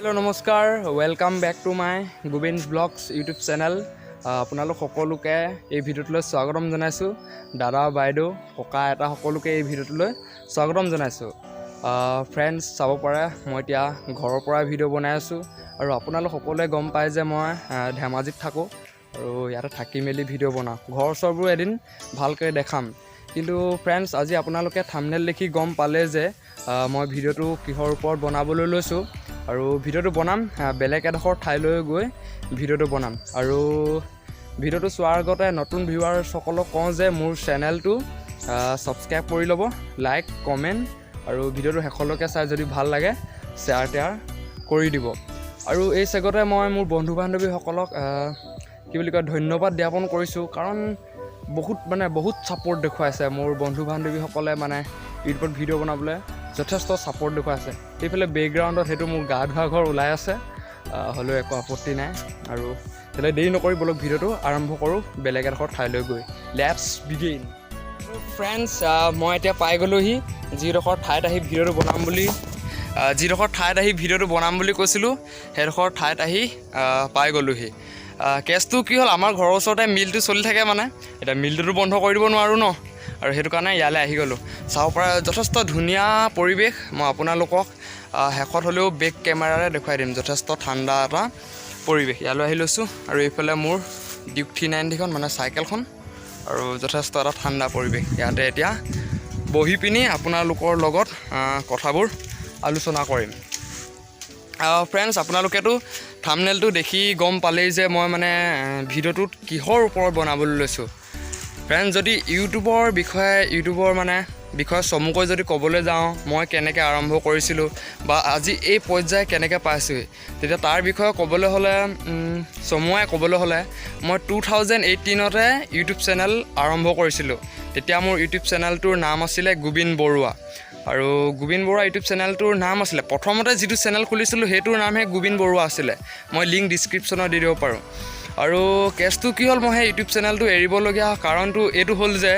Hello', নমস্কাৰ। Welcome back to my Gobin Vlogs YouTube channel. আপোনালোক সকলোকে এই ভিডিঅ'টোলৈ স্বাগতম জনাইছোঁ। দাদা, বাইদেউ, ককা, আইতা সকলোকে এই ভিডিঅ'টোলৈ স্বাগতম জনাইছোঁ। ফ্ৰেণ্ডছ, চাব পাৰে মই এতিয়া ঘৰৰ পৰাই ভিডিঅ' বনাই আছোঁ আৰু আপোনালোক সকলোৱে গম পায় যে মই ধেমাজিত থাকোঁ আৰু ইয়াতে থাকি মেলি ভিডিঅ' বনাওঁ। ঘৰ চৰবোৰ এদিন ভালকৈ দেখাম। কিন্তু ফ্ৰেণ্ডছ, আজি আপোনালোকে থামনেল দেখি গম পালে যে মই ভিডিঅ'টো কিহৰ ওপৰত বনাবলৈ লৈছোঁ আৰু ভিডিঅ'টো বনাম বেলেগ এডোখৰ ঠাইলৈ গৈ ভিডিঅ'টো বনাম। আৰু ভিডিঅ'টো চোৱাৰ আগতে নতুন ভিউৱাৰ্ছসকলক কওঁ যে মোৰ চেনেলটো ছাবস্ক্ৰাইব কৰি ল'ব, লাইক, কমেণ্ট আৰু ভিডিঅ'টো শেষলৈকে চাই যদি ভাল লাগে শ্বেয়াৰ টেয়াৰ কৰি দিব। আৰু এই চেগতে মই মোৰ বন্ধু বান্ধৱীসকলক কি বুলি কয়, ধন্যবাদ জ্ঞাপন কৰিছোঁ, কাৰণ বহুত মানে বহুত ছাপৰ্ট দেখুৱাইছে মোৰ বন্ধু বান্ধৱীসকলে। মানে ইউটিউবত ভিডিঅ' বনাবলৈ যথেষ্ট ছাপৰ্ট দেখুৱাইছে। সেইফালে বেকগ্ৰাউণ্ডত সেইটো মোৰ গা ধোৱা ঘৰ ওলাই আছে, হ'লেও একো আপত্তি নাই। আৰু তেতিয়াহ'লে দেৰি নকৰি ব'লক, ভিডিঅ'টো আৰম্ভ কৰোঁ বেলেগ এডোখৰ ঠাইলৈ গৈ। Let's begin. Friends, মই এতিয়া পাই গ'লোহি যিডোখৰ ঠাইত আহি ভিডিঅ'টো বনাম বুলি কৈছিলোঁ, সেইডোখৰ ঠাইত আহি পাই গ'লোহি। কেছটো কি হ'ল, আমাৰ ঘৰৰ ওচৰতে মিলটো চলি থাকে। মানে এতিয়া মিলটোতো বন্ধ কৰি দিব নোৱাৰোঁ ন, আৰু সেইটো কাৰণে ইয়ালৈ আহি গ'লোঁ। চাব পৰা যথেষ্ট ধুনীয়া পৰিৱেশ। মই আপোনালোকক শেষত হ'লেও বেক কেমেৰাৰে দেখুৱাই দিম। যথেষ্ট ঠাণ্ডা এটা পৰিৱেশ। ইয়ালৈ আহি লৈছোঁ আৰু এইফালে মোৰ ডিউক 390খন, মানে চাইকেলখন, আৰু যথেষ্ট এটা ঠাণ্ডা পৰিৱেশ। ইয়াতে এতিয়া বহি পিনি আপোনালোকৰ লগত কথাবোৰ আলোচনা কৰিম। ফ্ৰেণ্ডছ, আপোনালোকেতো থামনেলটো দেখি গম পালেই যে মই মানে ভিডিঅ'টোত কিহৰ ওপৰত বনাবলৈ লৈছোঁ। ফ্ৰেণ্ডছ, যদি ইউটিউবৰ মানে বিষয়ে চমুকৈ যদি ক'বলৈ যাওঁ, মই কেনেকৈ আৰম্ভ কৰিছিলোঁ বা আজি এই পৰ্যায় কেনেকৈ পাইছোঁহি, তেতিয়া তাৰ বিষয়ে ক'বলৈ হ'লে, চমুৱাই ক'বলৈ হ'লে, মই 2018তে ইউটিউব চেনেল আৰম্ভ কৰিছিলোঁ। তেতিয়া মোৰ ইউটিউব চেনেলটোৰ নাম আছিলে গোবিন বৰুৱা। আৰু গোবিন বৰুৱা ইউটিউব চেনেলটোৰ নাম আছিলে, প্ৰথমতে যিটো চেনেল খুলিছিলোঁ সেইটোৰ নামহে গোবিন বৰুৱা আছিলে। মই লিংক ডিছক্ৰিপশ্যনত দি দিব পাৰোঁ। আৰু কেছটো কি হ'ল, মই সেই ইউটিউব চেনেলটো এৰিবলগীয়া কাৰণটো এইটো হ'ল যে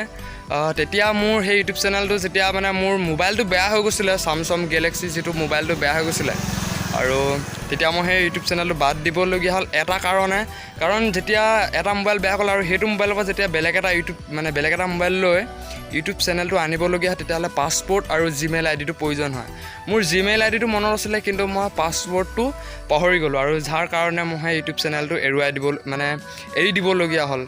তেতিয়া মোৰ সেই ইউটিউব চেনেলটো যেতিয়া মানে মোৰ মোবাইলটো বেয়া হৈ গৈছিলে, চামচাং গেলেক্সি যিটো মোবাইলটো বেয়া হৈ গৈছিলে, আৰু তেতিয়া মই সেই ইউটিউব চেনেলটো বাদ দিবলগীয়া হ'ল এটা কাৰণে, কাৰণ যেতিয়া এটা মোবাইল বেয়া হ'ল আৰু সেইটো মোবাইলৰ পৰা যেতিয়া বেলেগ এটা ইউটিউব মানে বেলেগ এটা মোবাইল লৈ ইউটিউব চেনেলটো আনিবলগীয়া হয়, তেতিয়াহ'লে পাছৱৰ্ড আৰু জিমেইল আই ডিটো প্ৰয়োজন হয়। মোৰ জিমেইল আই ডিটো মনত আছিলে, কিন্তু মই পাছৱৰ্ডটো পাহৰি গ'লোঁ আৰু যাৰ কাৰণে মই সেই ইউটিউব চেনেলটো এৰুৱাই দিব মানে এৰি দিবলগীয়া হ'ল।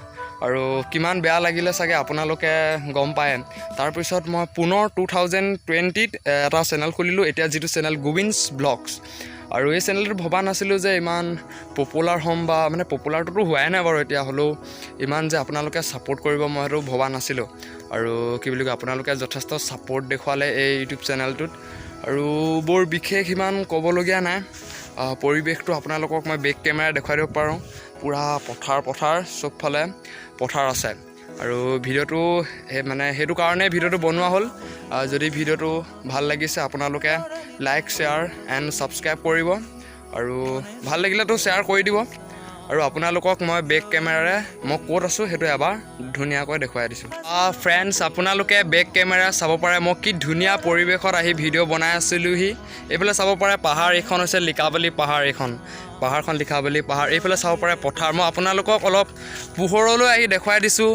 আৰু কিমান বেয়া লাগিলে চাগে আপোনালোকে গম পায়। তাৰপিছত মই পুনৰ 2020ত এটা চেনেল খুলিলোঁ, এতিয়া যিটো চেনেল গোবিন্স ব্লগছ। আৰু এই চেনেলটো ভবা নাছিলোঁ যে ইমান পপুলাৰ হ'ম বা মানে পপুলাৰটোতো হোৱাই নাই বাৰু এতিয়া, হ'লেও ইমান যে আপোনালোকে ছাপোৰ্ট কৰিব মই সেইটো ভবা নাছিলোঁ। আৰু কি বুলি কয়, আপোনালোকে যথেষ্ট ছাপোৰ্ট দেখুৱালে এই ইউটিউব চেনেলটোত। আৰু বৰ বিশেষ ইমান ক'বলগীয়া নাই। পৰিৱেশটো আপোনালোকক মই বেক কেমেৰা দেখুৱাই দিব পাৰোঁ। পূৰা পথাৰ পথাৰ, চবফালে পথাৰ আছে। আৰু ভিডিঅ'টো সেই মানে সেইটো কাৰণেই ভিডিঅ'টো বনোৱা হ'ল। যদি ভিডিঅ'টো ভাল লাগিছে, আপোনালোকে লাইক, শ্বেয়াৰ এণ্ড ছাবস্ক্ৰাইব কৰিব আৰু ভাল লাগিলেতো শ্বেয়াৰ কৰি দিব। আৰু আপোনালোকক মই বেক কেমেৰাৰে মই ক'ত আছোঁ সেইটো এবাৰ ধুনীয়াকৈ দেখুৱাই দিছোঁ। ফ্ৰেণ্ডছ, আপোনালোকে বেক কেমেৰা চাব পাৰে, মই কি ধুনীয়া পৰিৱেশত আহি ভিডিঅ' বনাই আছিলোঁহি। এইফালে চাব পাৰে পাহাৰ, এইখন হৈছে লিকাবালি পাহাৰ। এইখন পাহাৰখন লিকাবালি পাহাৰ। এইফালে চাব পাৰে পথাৰ। মই আপোনালোকক অলপ পোহৰলৈ আহি দেখুৱাই দিছোঁ।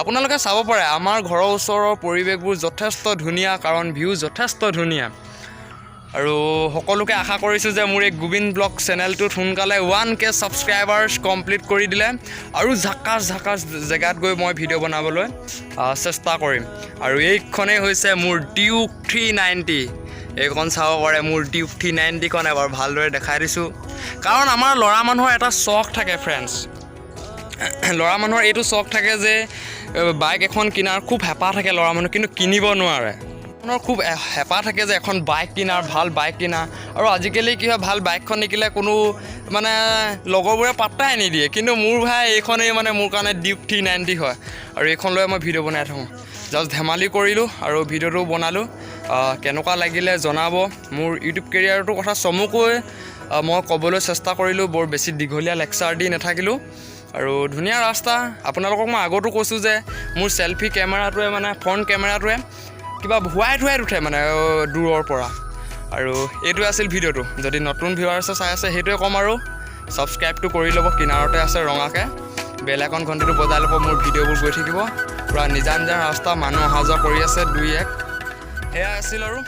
আপোনালোকে চাব পাৰে আমাৰ ঘৰৰ ওচৰৰ পৰিৱেশবোৰ যথেষ্ট ধুনীয়া, কাৰণ ভিউ যথেষ্ট ধুনীয়া। আৰু সকলোকে আশা কৰিছোঁ যে মোৰ এই গোবিন ব্লগ চেনেলটোত সোনকালে 1K subscribers complete কৰি দিলে আৰু ঝাকাছ ঝাকাছ জেগাত গৈ মই ভিডিঅ' বনাবলৈ চেষ্টা কৰিম। আৰু এইখনেই হৈছে মোৰ ডিউক 390। এইখন চাব পাৰে, মোৰ ডিউক 390খন এবাৰ ভালদৰে দেখাই দিছোঁ, কাৰণ আমাৰ ল'ৰা মানুহৰ এটা চখ থাকে। ফ্ৰেণ্ডছ, ল'ৰা মানুহৰ এইটো চখ থাকে যে বাইক এখন কিনাৰ খুব হেঁপাহ থাকে ল'ৰা মানুহ, কিন্তু কিনিব নোৱাৰে। মানুহৰ খুব হেঁপাহ থাকে যে এখন বাইক কিনাৰ, ভাল বাইক কিনা। আৰু আজিকালি কি হয়, ভাল বাইকখন নিকিলে কোনো মানে লগৰবোৰে পাত্তাই নিদিয়ে। কিন্তু মোৰ ভাই এইখনেই মানে মোৰ কাৰণে ডিউক 390 হয় আৰু এইখন লৈ মই ভিডিঅ' বনাই থাকোঁ। জাষ্ট ধেমালি কৰিলোঁ আৰু ভিডিঅ'টো বনালোঁ। কেনেকুৱা লাগিলে জনাব। মোৰ ইউটিউব কেৰিয়াৰটোৰ কথা চমুকৈ মই ক'বলৈ চেষ্টা কৰিলোঁ, বৰ বেছি দীঘলীয়া লেকচাৰ দি নাথাকিলোঁ। আৰু ধুনীয়া ৰাস্তা। আপোনালোকক মই আগতো কৈছোঁ যে মোৰ চেল্ফি কেমেৰাটোৱে, মানে ফ্ৰণ্ট কেমেৰাটোৱে কিবা হোৱাইট হোৱাইট উঠে, মানে দূৰৰ পৰা। আৰু এইটোৱে আছিল ভিডিঅ'টো। যদি নতুন ভিউৱাৰ্ছে চাই আছে, সেইটোৱে ক'ম আৰু ছাবস্ক্ৰাইবটো কৰি ল'ব। কিনাৰতে আছে ৰঙাকৈ বেল আইকন, ঘণ্টিটো বজাই ল'ব, মোৰ ভিডিঅ'বোৰ গৈ থাকিব। পূৰা নিজান নিজান ৰাস্তা, মানুহ অহা যোৱা কৰি আছে দুই এক। সেয়াই আছিল আৰু।